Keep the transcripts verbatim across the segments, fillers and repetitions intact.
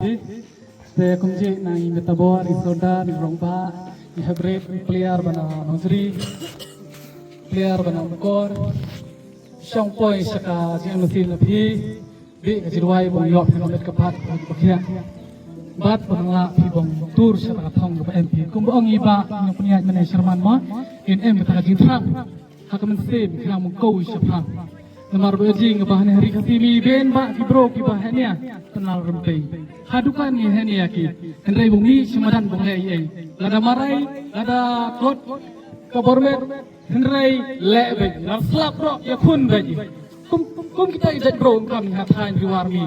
Te kumjuh na i Metabor, i Sordar, i Rongbah, i Hebret, i player ba na Nongri, player ba na Mukor. Shong poi sha ka jingmasi na phi, bih ka jingrwai ba ïoh phi na met ka pat ka bakhiah. Bad ba nang lah phi ban tur sha ka thong kaba em phi. Kumba ong i Bah, nga pynïaid mynne Sherman mo, in em kata ka jingthrang. Ha ka mynsiem, khnang ban kow shaphang. Namar ba jing ba hane ha ri Khasi mi ben ba ki bro kiba hane, Tynal Rympei. Ha dukan ngi hane ïa ki. Hynrei ba ngi shu madan ba ngi ei ei. Lada marai, lada kot, ka bor met, hynrei leh beit. Lada slap ruh ïakhun beit. Kum, kum kita i jait bro kam ha thaiñ Ri War mi.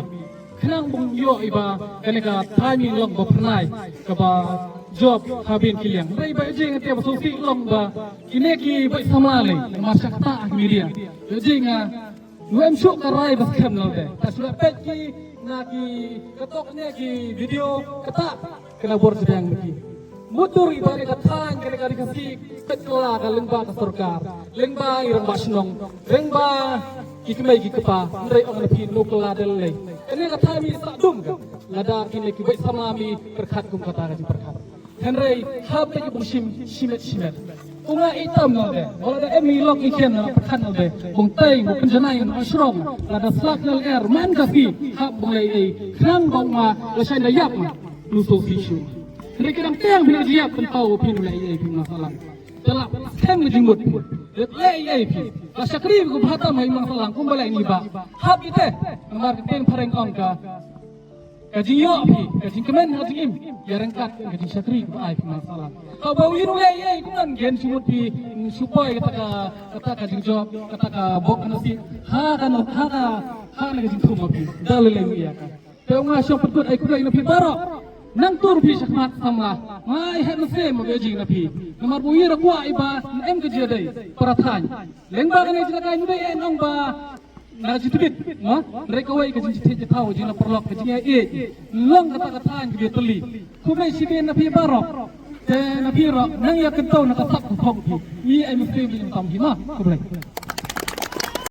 Khnang ban ïoh i ba kane ka thaiñ mi long ba phyrnai kaba jop ha bynta ki liang. Hynrei ba jing te ba sngewsih long ba kine ki beit samla lei, namar sha kata ha ki media. Ba jing nga, nga em shuh ka rai ba skhem lade. Ta shu la peit ki na ki katok ne ki video kata, kane bor jingbiang ki. Mutdur i ba kane ka thaiñ, kane ka ri Khasi, peit kylla ka lyngba ka sorkar, lyngba i rangbah shnong, lyngba ki kmie ki kpa, hynrei ong na phi no kylla de lei. Kane ka thaiñ mi sah dum ka, lada kine ki beit samla mi pyrkhat kum kata ka jingpyrkhat. Hynrei hap da ki bym shim shimet shimet. U nga i tam na de, wala da em i lok i khian na pyrkhat na de, bym tei, bym pynjanai na shrong, lada slap na lyer, man ka phi, hap bym lei ei, khnang ba u nga, la shai da ïap ma, nu so phi shu. Hynrei ka dang teng phi na jingïap pynpaw phi nu lei ei phi Masalang. Te la skhem ka jingmut phi. Lei ei phi. La shakri ko bha tam hai Masalang, kumba lei ni ba. Hap ite, namar ka teng phareng ong ka. Ka jingïoh phi, ka jingkmen ha jingim, ïa ryngkat ka jingshakri ba ai phi Masalang. Ka ba u ïa u lei ei kumno ngan shu mut phi, shu poi kata ka, kata ka jingjop, kata ka bok ka nasi. Ha ka no, ha ka, ha na ka jingthum phi. Da lei lei ïa ka. Te u nga shong pynkut ai khublei na phi baroh. Nang tur phi shakhmat samla. Ngai heh mynsiem ba jing na phi. Namar ba u ïa ra kwah i ba na em ka jia dei. Para thaiñ. Lyngba kane jingïalehkai nu dei en ong ba na jingtbit, mo? Hynrei kawei ka jingtbit jingthaw jingla paralok ka jingïaieit. Long kata ka thaiñ ka jingtylli. Khublei shibun na phi baroh. Te na phi ruh nang ïa kynto na ka sap ka phong phi. Ngi ai mynsiem ïa tam phi mo. Khublei.